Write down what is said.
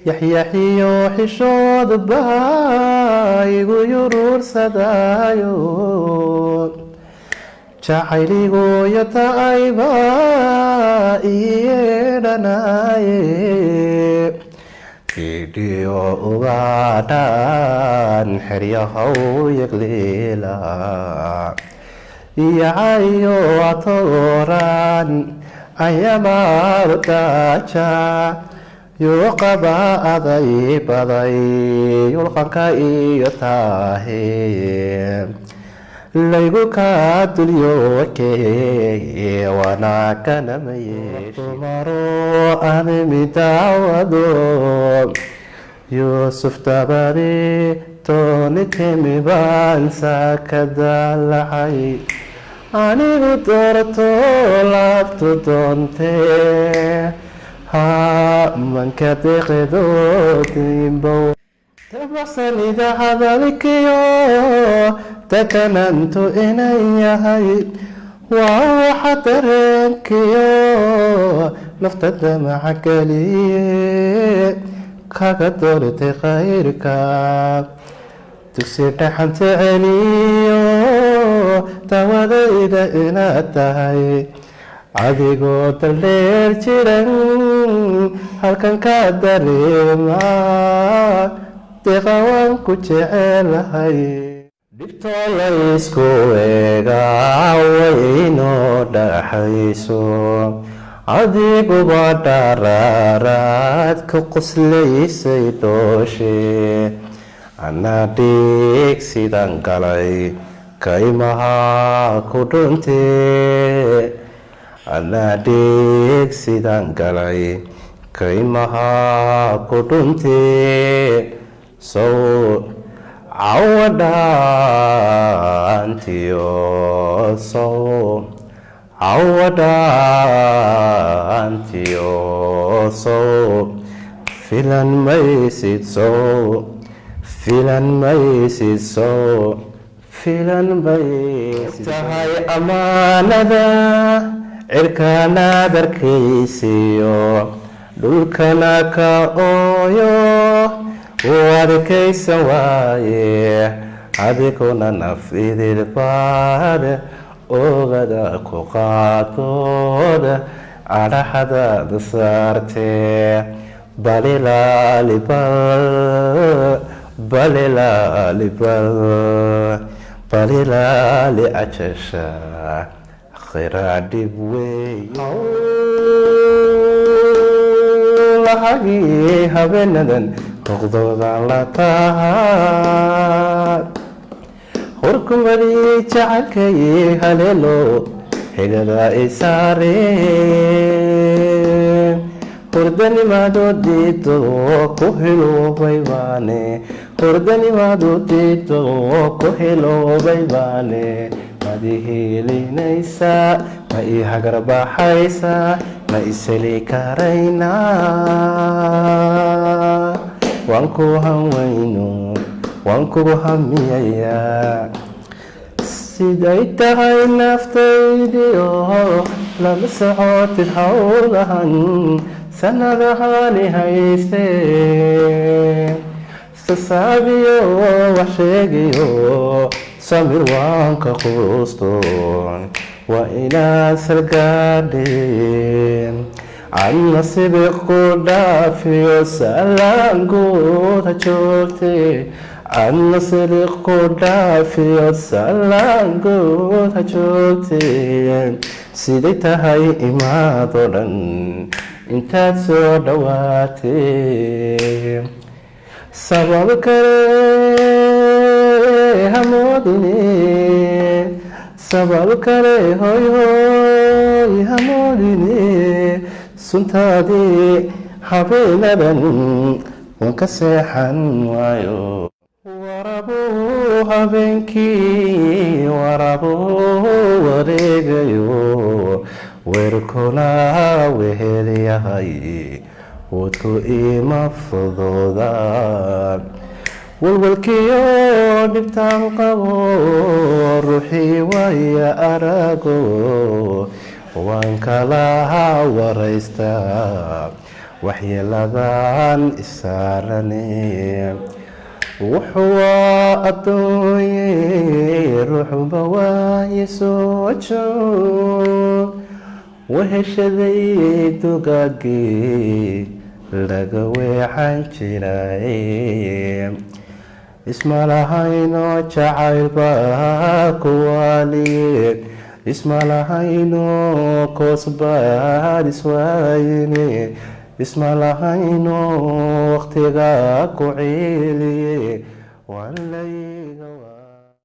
Yaxyaxiyo xishood baa igu yuruursadaayo, jacayligu yo ta'ayba ii yeedhanaaye. Gidhiyo ugaadhaan xeryahow yagliila iyacayo atooran ayamaaldaaja yuqaba aday baday yulqanka iyo taahe laygu kaa dulyoke wanaaganamayemaro admi daawado. Yuusuf dabadi tooni timi baan saakadalacay, anigu doorto laabtu doontee hamanka deeqedoodimbow tabacsanida hadalkiyo takanantu inan yahay. Waa waxa dareenkiyo nafta damaca geliye kaga doortay khayrka dugsi dhaxanta celiyo dawadayda inaad tahay, adigoo daldheer jiran halkan ka dareemaa. Deeqa, waan ku jecelahay. Dhibtoo laysku eegaa waynoo dhaxayso, adiguba dharaaraad ku qoslaysay dhooshe. Anaa dhiig sidan galay kaymaha ku dhuntee, anaa dhiig sidan galay kaymaha ku dhuntee. Sow cawa dhaantiyo, sow cawa dhaantiyo, sow filan maysid, sow filan maysid, sow filan maysid. Tahay ammaanada cirkanaad arkaysiyo dhulkana ka ooyo u adkaysan waaye, adiguna naf idilbaad oogada ku qaadooda adhaxdaada saartee. Balilaali bal, balilaali bal, balilaali ajasha akhiraa dhib weey. Hawlahagii habeenadan noqdooda la tahaa, horkumadii jacaylkay haleelo xilada isaare. Hordanimaado diido ku hiloobay baane, hordanimaado diido ku hiloobay baane. Maad i hiilinaysaa? Ma ii hagarbaxaysaa? Ma iseli karaynaa? Waan ku hanweyno, waan kugu hamiyayaa. Siday tahay naftaydiyo lama socotid howlahan sanadahani hayste. Sasaabiyo wax sheegayo samir waan ka quusto, waa inaad salgaadheen. Cadna sibiq ku dhaafiyo salaan guud ha joogte, cadna siliq ku dhaafiyo salaan guud ha joogte. Siday tahay imaadoo dhan intaad soo dhawaatee, sabab kale hamoodine, sabab kale hoy hoy hamoodine. Suntaadii habeenadan waan ka seexan waayo. Warabuu habeenkii warabuu wareegayo, weerkuna wehel yahay, wadku ima fududa. Walwalkiyo dhibtaan qabo ruuxii waaya arago waan kala waraystaa. Waxyeeladan isaarane wuxuu waa addoonye, ruuxuba waaye soo joog. Weheshaday dugaagii laga weexan jiray, ismalahayno jacaylba kuwaaliye, ismalahayno koosbaad iswaayine, ismalahayno waqtiga ku ciiliye waan lay